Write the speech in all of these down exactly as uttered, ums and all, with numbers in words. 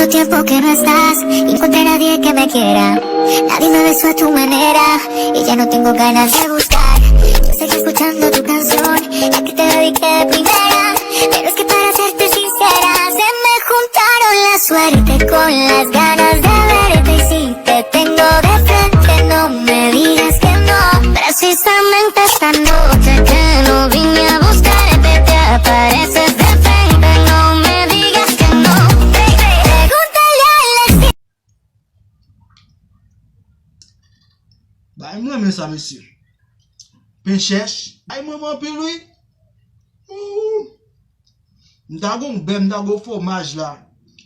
Tiempo que no estás, y no encontré a nadie que me quiera. Nadie me besó a tu manera, y ya no tengo ganas de buscar. Yo seguí escuchando tu canción, la que te dediqué de primera. Pero es que para serte sincera, se me juntaron la suerte con las ganas de verte. Y si te tengo de frente, no me digas que no. Precisamente esta noche que no vine a buscarte, te apareces de frente, no me digas que no. Pregúntale al destino. Bay mwen renmen sa, mesye. Pen chèch. Bay mwen anpil, wi. Ooh. M ta gon bè, m ta gon fwomaj la.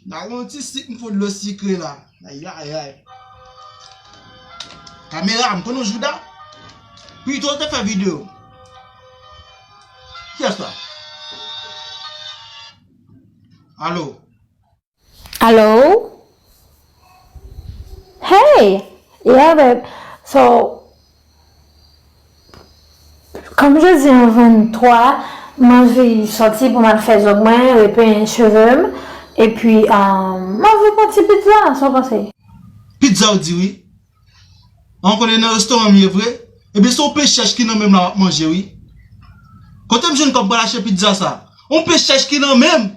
M ta gon ti sik, m fon dlo sikre la. Ayayay. Kamera, m konn yon jouda. Pito te fè videyo. Kiyès la? Alo? Alo? Hey! Yeah, babe. So, kòm jodi an venntwa, m anvi sòti pou m al fè zòg mwen, repenyen cheve m, epi um, m anvi pran ti pizza, sa w panse? Pizza w di wi. An konnen nan restoran m ye vre? Ebyen se yon pen chèch ki nan men m la w ap manje wi. Kote m jwenn kòb pou al achte pizza sa? Yon pen chèch ki nan men m!